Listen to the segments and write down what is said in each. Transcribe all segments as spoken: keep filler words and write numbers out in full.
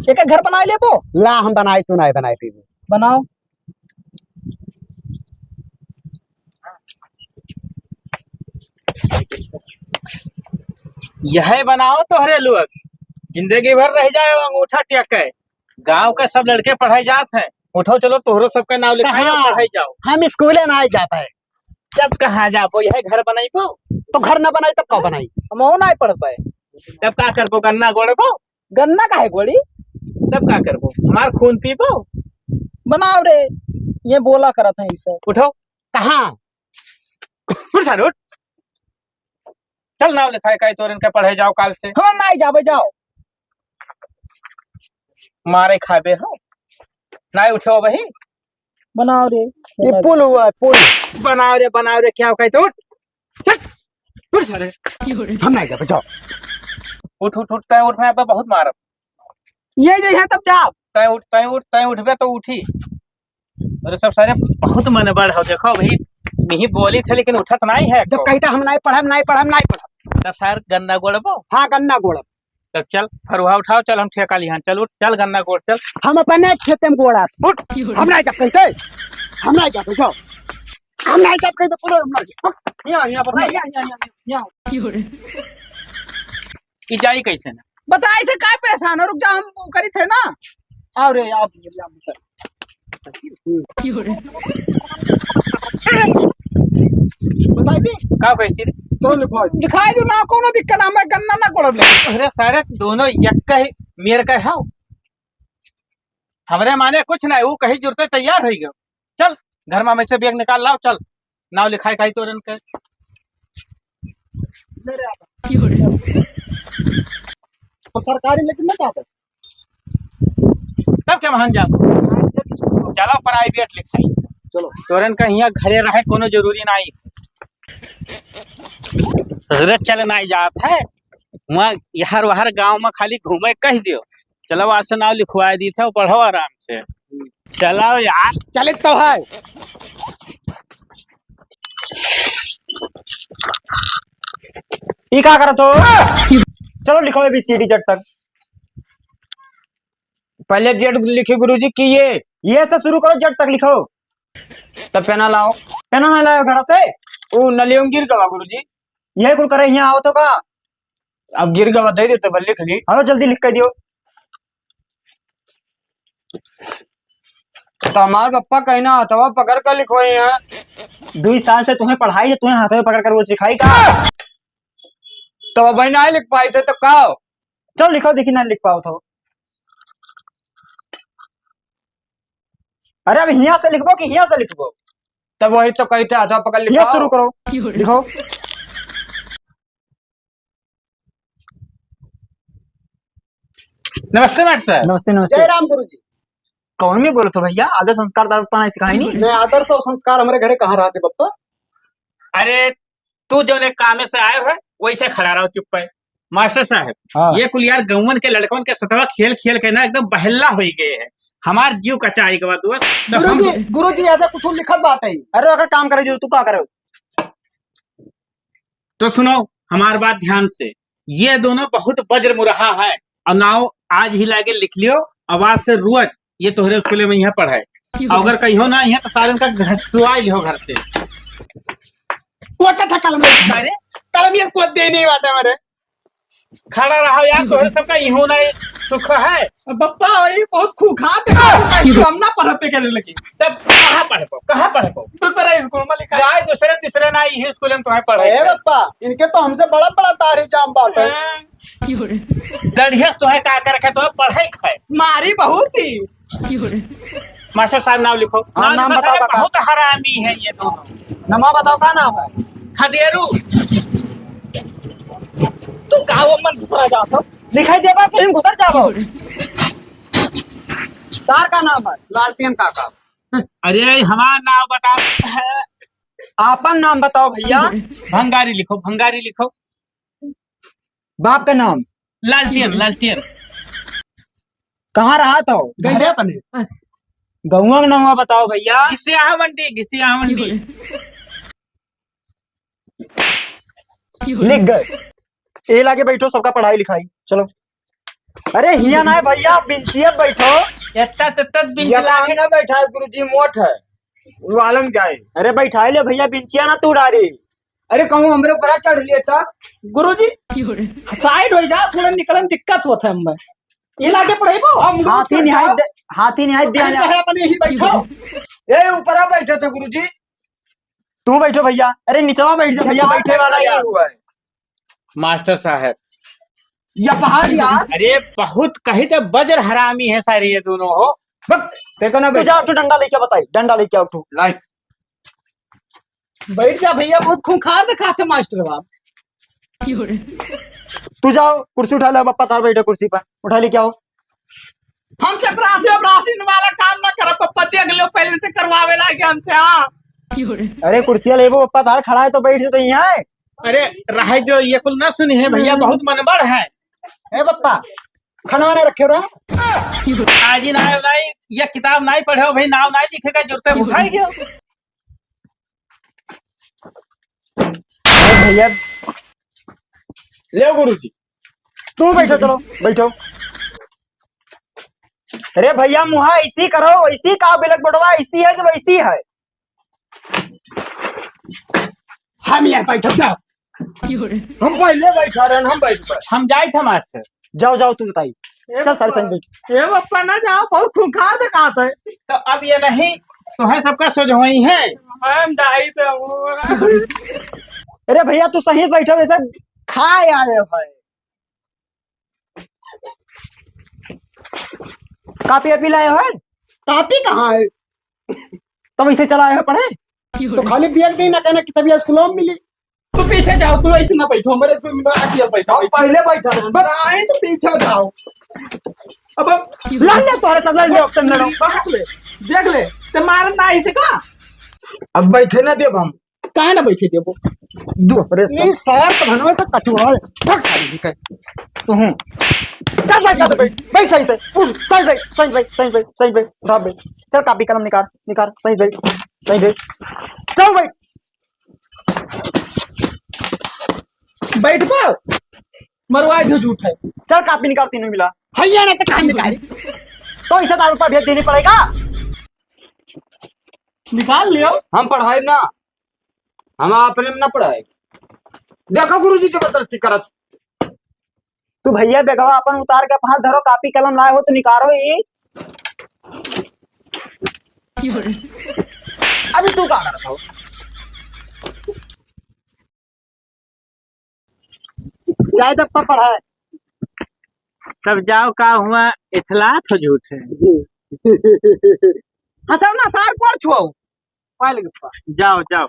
एक घर बनाए लेबो। ला, हम बनाई, तू नाहीं बनाई पइबो। बनाओ। यह बनाओ तोहरे लोग, जिंदगी भर रह जाए अंगूठा टेक के। गांव के सब लड़के पढ़ाई जात हैं, उठो चलो तोहरो सबके नाव लिखाई और कहाँ? पढ़ाई जाओ। हम स्कूले नाहीं जा पाए। तब कहाँ जाबो? यह घर बनाइबो? तो घर ना बनाई तब का बनाई? हम और नाहीं पढ़ पाए। तब का करबो? गन्ना गोड़बो? गन्ना काहे गोड़ी? तब का करबो? हमार खून पीबो? बनाओ रे, ये बोला करत हैं इसे। उठो। कहाँ? उठ सारे, उठ। चल, नाव लिखाए काई तोरन के पढ़े जाओ काल से। हम नाहीं जाबे, जाओ। मारे खाबे हो। नाहीं उठो वही। बनाओ रे। ये पुल हुआ है, पुल। बनाओ रे, बनाओ रे, क्या हो काई तो उठ। चल, उठ सारे। हम नाहीं जाबे, जाओ। उठ, उठ, उठ, तय उठ, मैं अब बहुत मारब। ये जे है तब जाओ। तय उठ, तय उठ, तय उठबे तो उठी। अरे सब सारे बहुत मनबढ़ हो, देखो भाई, नहीं बोली थे लेकिन उठत नाहीं है जब एको। कहिता हम नाहीं पढ़ब, नाहीं पढ़ब, नाहीं पढ़ब। तब सार गन्ना गोड़बो? हाँ, गन्ना गोड़ब। तब चल, फरुहा उठाओ, चल हम ठेका लिहन, चल उठ, चल गन्ना गोड़, चल। हम अपने खेते में गोड़ब। उठ। हम नाहीं जाब कहिते, हम नाहीं जाब, जाओ। हम नाहीं जाब कहिते, पूरा हम नाहीं जाब। यहाँ, यहाँ, बताइए, यहाँ, यहाँ, यहाँ, यहाँ। ई जाई कैसे ना? बताई थे, काय परेशान हो? रुक जा, हम वो करी थे ना। आओ रे, आओ, आओ, आओ। बताई दे। का कैसे रे? तो लिखवाई दे। लिखाई दो ना, कोनो दिक्कत ना, मैं गन्ना ना कोड़ब ले। अरे सारे दोनों यक्का ही मेर का है। हमरे माने कुछ ना, वो कहीं जुरते तैयार हो गयो। चल, घर में से बैग निकाल लाओ, चल। नाव लिखाई काई तोरन के। ले रे आप। तो सरकारी लेकिन ना जाते। तब के महन जाबो? चलो प्राइवेट लिखाई। चलो। तोरन का हियाँ घरे रहे कोनो जरूरी नाहीं। ससुरे चल नाहीं जात है। वहाँ यहर वहर गाँव में खाली घूमे कह दियो। चलो आज से नाव लिखवाए दी था, पढ़ो आराम से। चलो यार। चलित तो है। ई का करत हो? चलो लिखो A B C D Z तक। पहले Z लिखो गुरुजी कि ये, ये से शुरू करो, Z तक लिखो। तब पेना लाओ। पेना ना लाओ घर से? ऊ नलियों गिर गवा गुरुजी। ये कुल करे यहाँ आओ तो का? अब गिर गवा दे देते, बस लिख ली। हाँ, जल्दी लिख के दियो। तो हमार पप्पा कहीं ना हथवा पकड़ कर लिखवाई है। दुई साल से तुम्हें पढ़ाई है, तुम्हें हाथ में पकड़ कर रोज लिखाई का? तो अब भाई ना लिख पाई थे तो का हो? चल लिखो, देखी ना लिख पाओ तो। अरे अब हियाँ से लिखबो कि हियाँ से लिखबो? तब वही तो कहते हाथवा पकड़ हियाँ लिखाओ। शुरू करो, लिखो। नमस्ते मास्टर साहब। नमस्ते, नमस्ते। जय राम गुरुजी। कौन में बोलत हो भैया? आदर संस्कार दारू पाना सिखाई नहीं? नहीं, आदर और संस्कार हमरे घरे कहाँ रहते बप्पा? अरे, तू जौने कामे से आए हो, वैसे खड़ा रहो चुप पे। मास्टर साहब, हाँ। ये कुल यार गौवन के लड़कन के सतवा खेल खेल के ना एकदम बहल्ला होई गए हैं। हमार जीव कचाई गवा दोस्त। तो हम गुरुजी, गुरुजी, ऐसा कुछ लिखत बाटे। अरे, अगर काम करे जो, तू का करे? तो सुनो हमार बात ध्यान से, ये दोनों बहुत वज्र मुरहा है। और नाव आज ही लाके लिख लियो, आवाज से रुअज ये तोहरे स्कूले में यहाँ पढ़ाए। और अगर कहियो ना यहाँ तो सारे का घसुआ लियो घर से। कोचा था कलम में। अरे? कलम ये को दे नहीं बाटे हमारे। खड़ा रहो यार, तोहरे सबका इहो ना सुख है। बप्पा, ये बहुत खूंखार देखा, हम ना पढ़ पे करे लगे। तब कहाँ पढ़बो, कहाँ पढ़बो? दूसरा स्कूल में लिखा है। दूसरे तीसरे ना, इहे स्कूल में तुम्हें पढ़े ए के। बप्पा, इनके तो हमसे बड़ा बड़ा तारी जाम बात है। हाँ। गढ़िया से तुम्हें का कर रखे, तुम्हें पढ़े खाए। मारी बहुत ही। मास्टर साहब, नाम लिखो। हाँ, नाम नाम लिखो, बताओ, सारे बताओ। बहुत हरामी है ये दोनों। नमा बताओ, का नाम है? खदेरू। तू का वो मन घुसरा जात हो? लिखाई देबा, तुम घुसर जाबो। तार का नाम है? लालटेन काका। अरे, हमार नाम बताओ। आपन नाम बताओ भैया। भंगारी लिखो, भंगारी लिखो। बाप का नाम? लालटेन, लालटेन। कहाँ रहत हो? घरे अपने। गौवा का नाम बताओ भैया। घिसिया मंडी, घिसिया मंडी। लिख गए। ए लागे बैठो, सबका पढ़ाई लिखाई। चलो। अरे हिया ना है भैया, बिंचिया बैठो। एत्ता तेत्ता बिंच ये लागे। ना बैठा है गुरुजी, मोट है, वो आलम जाए। अरे बैठाए ले भैया, बिंचिया ना तू डारी। अरे कहूँ हमरे ऊपर चढ़ लिए था। गुरुजी, साइड हो जा, थोड़ा निकलन दिक्कत होत है हमें। ये लागे पढ़ेबो? हम हाथी निहाय दे, हाथी निहाय दे। कहे अपने ही बैठो। ए ऊपरा बैठे थे गुरुजी। तू बैठो भैया। अरे निचवा बैठ जा भैया, बैठे वाला ही हुआ है। मास्टर साहब। या पहाड़ यार। अरे बहुत कही तो बज्र हरामी है सारे ये दोनों हो। बक, तेरे को ना तू बैठ। जा, तू डंडा लेके बताई, डंडा लेके आओ तू। लाइट। बैठ जा भैया, बहुत खूंखार दिखाते मास्टर बाप। तू जाओ, कुर्सी उठा ले, पप्पा तार बैठे कुर्सी पर, उठा लेके आओ। हम चपरासी वपरासी वाला काम ना करब, पप्पा देख लो, पहले से करवावे लागे हमसे, हाँ। अरे कुर्सिया लेबो पप्पा तार, खड़ा है तो बैठ जा तो यहाँ है। अरे रहे जो, ये कुल ना सुनी है भैया, बहुत मनबड़ है। ए पप्पा, खाना वाना रखे रहो। आज ही ना, ना, ये किताब ना पढ़े हो भाई, नाम ना लिखे का जरूरत है, उठाई गयो। अरे भैया, ले गुरुजी। तू बैठो, चलो, बैठो। अरे भैया, मुहा ऐसी करो, वैसी का बिलक बटवा ऐसी है कि वैसी है? हम यहाँ बैठो, जाओ। हम पहले बैठा रहे, हम बैठ पड़े। हम जाए थे मास्टर। जाओ, जाओ, तू बताई। ए चल, सारे बप्पा, संग बैठ। ए बप्पा, ना जाओ, बहुत खूंखार दिखात है। तो अब ये नहीं, तुम्हें सबका सोझ वही है। हम जाई तो वो। अरे भैया, तू सही से बैठो, वैसे खाए आए हो भाई। कापी वापी लाए हो? कापी कहाँ है? तब इसे चला आए हो पढ़े? तो खाली बैग दे ना, कहना कि तभी स्कूल में मिली। तू पीछे जाओ, तू ऐसे ना बैठो, मेरे को आगे बैठो, हम बैठो। पहले बैठा रहे, बस। नहीं, तो पीछे जाओ। अब लड़ ले, तोहरे सब लड़ ले, ऑप्शन दे रहा हूँ। देख ले, देख ले, ते मार ना ऐसे का? अब बैठे ना देब हम। काहे ना बैठे देबो? दो, अरे सब। ये सार तो भनवा से कटुआ है। भाग सारी निकल। तू हूँ। चल, चल, चल, बैठ, बैठ सही से, उठ, सही से, सही बैठ, सही बैठ, सही बैठ, उठा बैठ। चल, कापी कलम निकाल, निकाल, सही बैठ, सही बैठ। चल बैठ। बैठ पा। मरवाए जो झूठ है। चल, कापी निकाल, तीनों मिला। हैया ना तो कहाँ निकाल? तो इसे दारू पर भेज देनी पड़ेगा। निकाल लियो। हम पढ़ाई ना, हम अपने में ना पढ़ाई। देखो गुरुजी जबरदस्ती करत। तू भैया बेगवा अपन उतार के पास धरो, कापी कलम लाए हो तो निकालो ही। अभी तू का करत हो? जाए तो पप्पा पढ़ाए। तब जाओ, का हुआ, इथलात हो झूठ है। हंसाओ ना सार, कोर छुआओ। पायल गप्पा। जाओ, जाओ।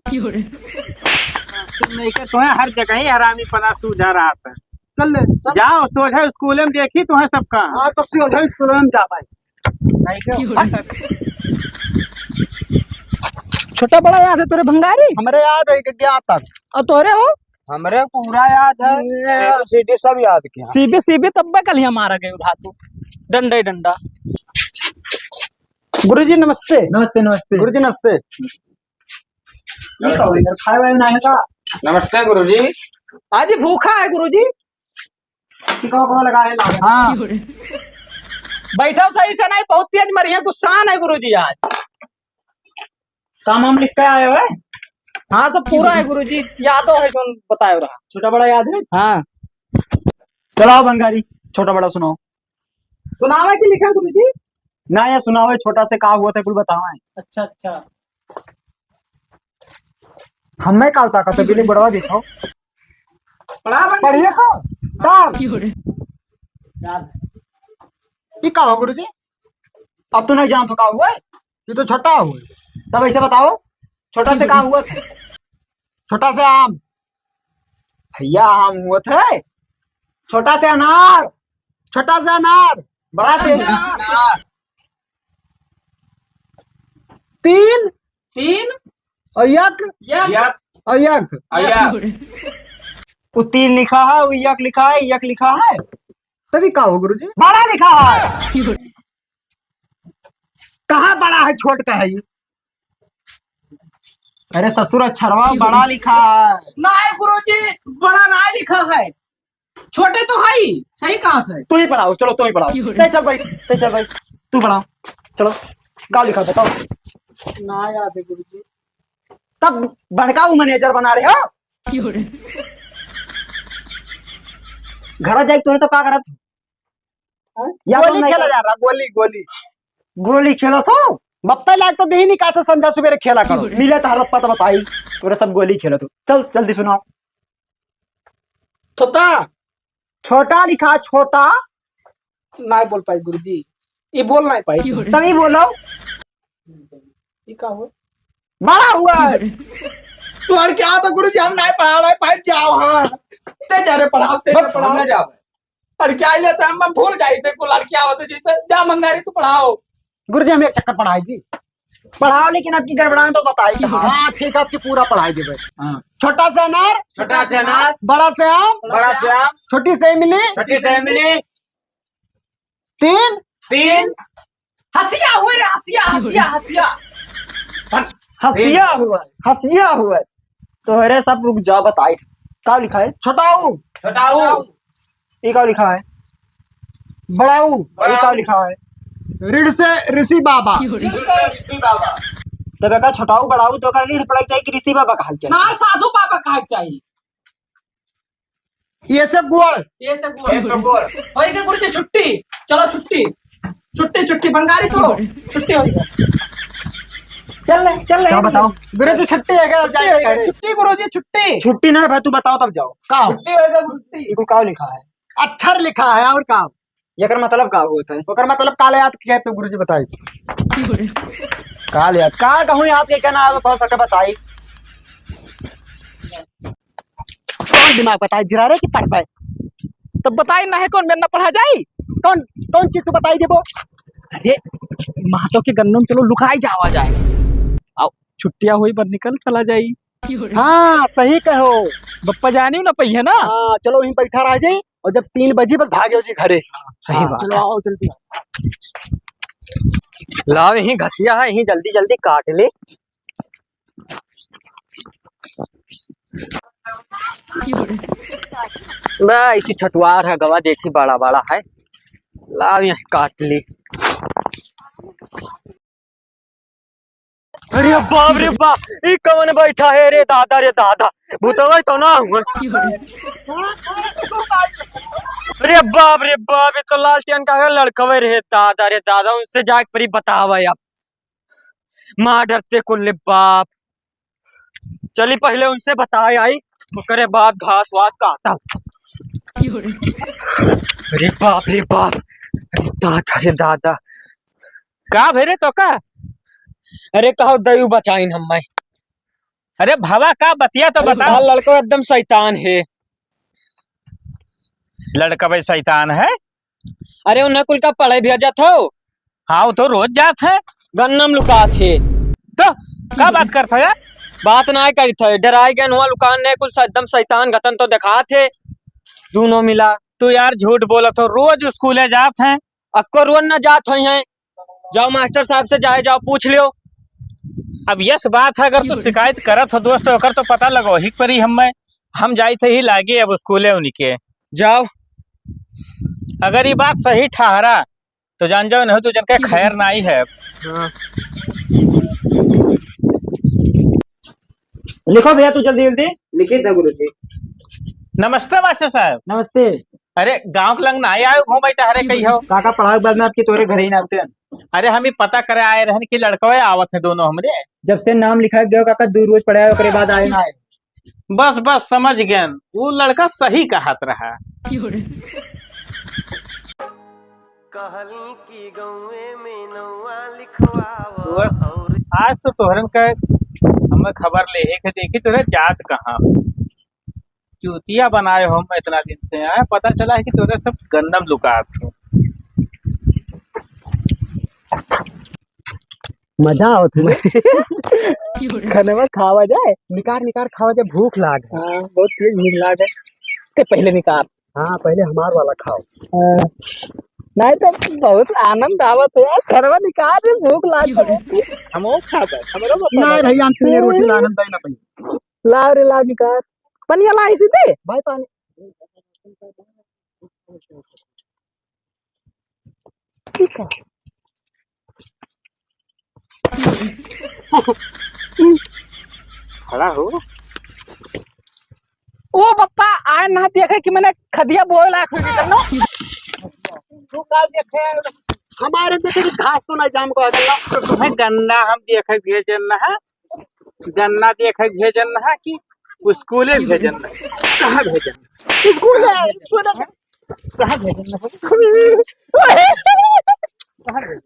तुम नहीं के, तुम्हें हर जगह ही हरामी पना सूझा रहा था। चल ले, चल। जाओ, सोझा स्कूल में देखी तुम्हें सबका। हाँ, तो सोझा स्कूल में जा भाई। छोटा बड़ा याद है तोरे भंगारी? हमरे याद है कि क्या तक। और तोरे हो? हमरे पूरा याद है, ये सीबी सीडी सब याद किया। सीबी सीडी तब्बे कल ही हमारा गए धातु। डंडा ही डंडा। गुरुजी नमस्ते। नमस्ते, नमस्ते। गुरुजी नमस्ते। ये का हो, इधर खाए वाए ना है का? नमस्ते गुरुजी। आज ही भूखा है गुरुजी। टिकवा उकवा लगा है, लगा है। हाँ। बैठो सही से नहीं, बहुत तेज मरी है, गुस्सान है गुरुजी आज। काम हम लिख के आए हो, हैं? हाँ, सब पूरा है गुरुजी, यादो है जो बताए रहा। छोटा बड़ा याद है? हाँ। चलाओ भंगारी, छोटा बड़ा सुनाओ। सुनावे की लिखा गुरुजी? ना, ये सुनावे, छोटा से का हुआ था, कुल बतावे। अच्छा, अच्छा। हमें का होता, कतो बिल्ली बड़वा देखो। पढ़ा बन- पढ़िए को? डाल। याद है। ये का हो गुरुजी? अब तो नहीं जानत हो का हुआ है? ये तो छोटा हुआ है। तब ऐसे बताओ, छोटा से का हुआ था? छोटा से आम। भैया, आम हुआ था? छोटा से अनार। छोटा से अनार। बड़ा से अनार। तीन। तीन। और एक। एक। एक। और एक। और एक। वो तीन लिखा है, वो एक लिखा है, एक लिखा है। तभी का हो गुरुजी? बड़ा लिखा है। कहाँ बड़ा है, छोट का है ये? अरे ससुर, अक्षरवा बड़ा लिखा है। नहीं गुरुजी, बड़ा नहीं लिखा है। छोटे तो है ही, सही कहा थे। तू ही पढ़ाओ, चलो तू ही पढ़ाओ। क्यों रे? तै चल भाई, तै चल भाई, तू पढ़ाओ। चलो, का लिखा बताओ। ना याद है गुरुजी। तब बड़का वो मैनेजर बना रहे हो। क्यों रे? घर जाए तो, तो का करत? हाँ? या तो गोली नहीं खेला कर- जा रहा, गोली, गोली। गोली खेलो तो? बप्पे लाग तो देही नहीं कहा था संझा सुबेरे खेला करो। क्यों रे? मिले तो हलप्पा तो बताई, तोरे सब गोली खेलो तो। चल, जल्दी सुनाओ। छोटा। छोटा लिखा, छोटा। नहीं बोल पाई गुरुजी, ये बोल नहीं पाई। क्यों रे? तभी बोलो। ये का हो? बड़ा हुआ है। क्यों रे? तू लड़कियाँ तो गुरुजी हम नहीं पढ़ा रहे, भाई जाओ, हाँ। ते जा रे पढ़ाओ, ते बस पढ़ाओ। हम ना जाओ। लड़कियाँ ले तो हम भूल जाई थे, को लड़कियाँ होते जैसे, जा मंगारी तू पढ़ाओ। गुरुजी हम एक चक्कर पढ़ाई दी। पढ़ाओ, लेकिन आपकी गड़बड़ाएं तो बताई। हाँ, ठीक है, आपकी पूरा पढ़ाई देबे। हाँ। छोटा से अनार, छोटा से अनार, बड़ा से आम, बड़ा से आम, छोटी से इमली, छोटी से इमली, तीन, तीन, हंसिया हुए रे, हंसिया, हंसिया, हंसिया। हंसिया हुआ, हंसिया हुआ। तोहरे सब रुक जा, बताई। का लिखा है? छोटाऊ। छोटाऊ। ये का लिखा है? बड़ाऊ। ये का बड़ाऊ। लिखा है? ऋण से ऋषि बाबा। ऋण से ऋषि बाबा। तब का छोटाऊ बड़ाऊ तो का ऋण पड़क चाहिए कि ऋषि बाबा कहा चाहिए? ना, साधु बाबा कहा चाहिए। ये से गोड़। ये से गोड़। ये से गोड़। होई के गुरुजी छुट्टी। चलो छुट्टी। छुट्टी, छुट्टी, बंगाली तो। छुट्टी होई के। चल ले, चल ले। चलो बताओ। गुरुजी छुट्टी है क्या? छुट्टी जाइए होई के, घरे। छुट्टी गुरुजी, छुट्टी। छुट्टी ना भाई, तू बताओ तब जाओ। का? छुट्टी होई के गुरुजी। ये का लिखा है? अक्षर लिखा है और का? एकर मतलब का होत है? ओकर मतलब काले याद किया पे गुरुजी बताई। काले याद, का कहूँ याद के क्या ना आवे, कौन सा के बताई? कौन दिमाग बताई धीरा रे कि पढ़ पाए? तो बताई ना है कौन मेरे ना पढ़ा जाई? कौन, कौन चीज तू बताई देबो? अरे, महतो के गन्नों में चलो लुकाई जावा जाए। आओ, छुट्टिया होई पर निकल चला जाई। हाँ, सही कहो। बप्पा जानी ना पहिए ना। हाँ, चलो वहीं बैठा रह जाई और जब तीन बजी बस भाग्यो जी घरे। सही हाँ, बात चलो है। आओ जल्दी। लाओ यहीं घसिया है, यहीं जल्दी जल्दी काट ले। बा, इसी छटुआर है, गवा देखी बड़ा बड़ा है। लाओ यहीं काट ले। अरे बाप रे बाप, ई कौन बैठा है रे दादा रे दादा, भूतवा तो ना हुआ। अरे बाप रे बाप, ये तो लालटेन का लड़कवे रे दादा रे दादा, उनसे जाके परी बतावा अब। माँ डरते कुल ले बाप। चली पहले उनसे बताए आई, ओकरे बाद घास वास काटा। अरे बाप रे बाप, अरे दादा रे दादा। का भे रे तो का? अरे कहो दयू बचाइन हम्मे। अरे भवा का बतिया तो अरे बता। भवा लड़का एकदम शैतान है। लड़का भाई शैतान है? अरे उन्हें कुल का पढ़े भेजत हो? हाँ, वो तो रोज जात है। गन्नम लुकात है। तो का बात करत हो यार? बात ना करित है, डराई गए हुआ लुकान ने कुल एकदम शैतान घतन तो दिखात है। दोनों मिला। तू यार झूठ बोलत हो, रोज स्कूले जात है। अक्को रोज ना जात होई हैं। जाओ मास्टर साहब से जाए, जाओ पूछ लियो। अब यस बात है, अगर तू शिकायत करत हो दोस्त, ओकर तो पता लगो ही परी हम्मे। हम जाइत ही लागे अब स्कूले उनके। जाओ। अगर ये बात सही ठहरा तो जान जाओ, नहीं तो जनके खैर नाई है। हाँ। लिखो भैया तू जल्दी जल्दी। लिखित है गुरुजी। नमस्ते मास्टर साहब। नमस्ते। अरे गाँव के लंग ना आए हो, घूमे टहरे कही हो। काका पढ़ाई के बाद में आपकी तोरे घर ही ना आते हैं। अरे हम ही पता करे आए रहन कि लड़कवे आवत है दोनों हमरे। जब से नाम लिखा गया काका, दो रोज पढ़े आए, ओकरे बाद आए ना आए। बस बस समझ गए, वो लड़का सही कहत रहा। कहली कि गौवे में नौवा लिखवाव। और आज तो तोहरन का हमें खबर ले है कि देखी तोहरे जात कहाँ। चूतिया बनाए हो, मैं इतना दिन से आया, पता चला है कि तोहरे सब गंदम लुकात हो। मजा आवत है। खनवा खावा जाए, निकार निकार खावा जाए, भूख लाग है। हाँ, बहुत तेज भूख लाग है। ते पहले निकार। हाँ, पहले हमार वाला खाओ। हाँ। नहीं तो बहुत आनंद आवत है यार, खनवा निकार रे, भूख लाग है। हम वो खा जाए, हमरो बता नहीं दे। भैया, हम तीन रोटी लानत दे ना पहले। लाओ रे, लाओ निकार। पनिया ला इसी दे। भाई पानी। ठीक है। खड़ा हो। ओ पप्पा, आए ना देखे कि मैंने खदिया बोए लायक हो गई, चलो। तू का देखे? हमारे देखे कि घास तो नहीं जाम को है, चलो। तुम्हें गन्ना हम देखे भेजन ना है, गन्ना देखे भेजन ना है कि स्कूले भेजन ना है। कहाँ भेजन? स्कूल है, स्कूल है। कहाँ भेजन ना है? कहाँ भेजन?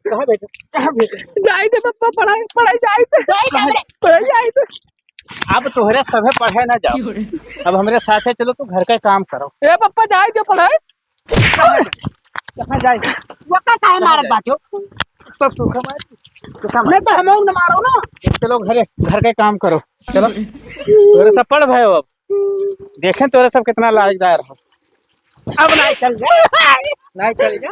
कहाँ भेजन? कहाँ भेजन? जाए दे पप्पा, पढ़ाई, पढ़ाई जाए दे। जाए दे। पढ़ाई जाए दे। अब तोहरे सभे पढ़े ना जाओ, अब हमरे साथे चलो, तू घर का काम करो। ए पप्पा, जाए दे पढ़ाई। कहाँ जाए? वो का काहे मारत बाटे हो? तब तू कमाए, तू कमाए। नहीं तो हम न मारो ना। चलो घरे, घर के काम करो। चलो, तोरे सब पढ़ भयो अब। देखें तोरे सब कितना लायकदार हो। अब नहीं चल जा, नहीं चल जा।